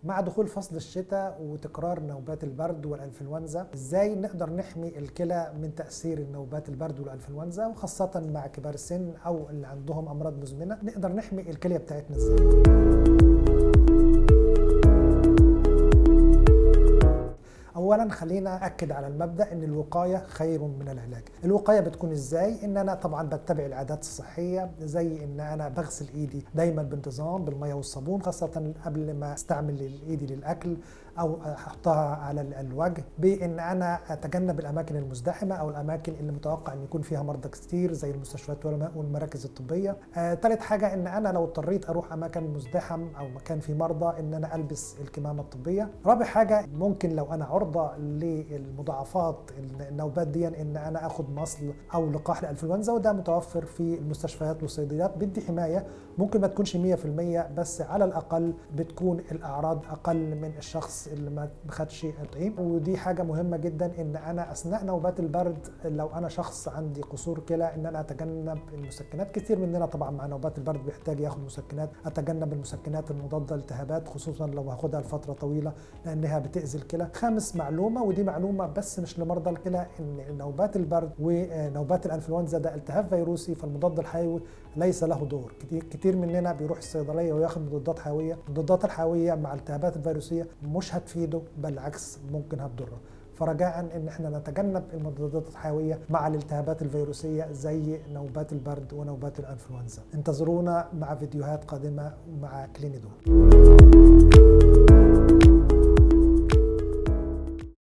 مع دخول فصل الشتاء وتكرار نوبات البرد والانفلونزا، ازاي نقدر نحمي الكلى من تأثير النوبات البرد والانفلونزا، وخاصة مع كبار السن او اللي عندهم امراض مزمنة؟ نقدر نحمي الكلية بتاعتنا ازاي؟ اولا خلينا اكد على المبدا ان الوقاية خير من العلاج. الوقاية بتكون ازاي؟ ان انا طبعا بتبع العادات الصحية، زي ان انا بغسل ايدي دايما بانتظام بالمية والصابون، خاصة قبل ما استعمل ايدي للاكل او احطها على الوجه، بان انا اتجنب الاماكن المزدحمه او الاماكن اللي متوقع ان يكون فيها مرضى كتير زي المستشفيات والمراكز الطبية. ثالث حاجة ان انا لو اضطريت اروح اماكن مزدحم او مكان فيه مرضى ان انا البس الكمامة الطبية. رابع حاجة ممكن لو انا عرضه للمضاعفات النوبات دي ان انا اخد مصل او لقاح للانفلونزا، وده متوفر في المستشفيات والصيدليات، بدي حماية ممكن ما تكونش 100% بس على الاقل بتكون الاعراض اقل من الشخص اللي ما خدش التطعيم. ودي حاجة مهمة جدا ان انا اثناء نوبات البرد لو انا شخص عندي قصور كلى ان انا اتجنب المسكنات. كتير مننا طبعا مع نوبات البرد بيحتاج ياخد مسكنات، اتجنب المسكنات المضادة للالتهابات خصوصا لو هاخدها لفترة طويلة لانها بتاذي الكلى. خامس معلومة، ودي معلومة بس مش لمرضى الكلى، ان نوبات البرد ونوبات الانفلونزا ده التهاب فيروسي، فالمضاد الحيوي ليس له دور. كتير مننا بيروح الصيدلية وياخد مضادات حيوية، المضادات الحيوية مع الالتهابات الفيروسيه مش هتفيده، بالعكس ممكن هتضره. فرجاء ان احنا نتجنب المضادات الحيوية مع الالتهابات الفيروسيه زي نوبات البرد ونوبات الانفلونزا. انتظرونا مع فيديوهات قادمة مع كلينيدور.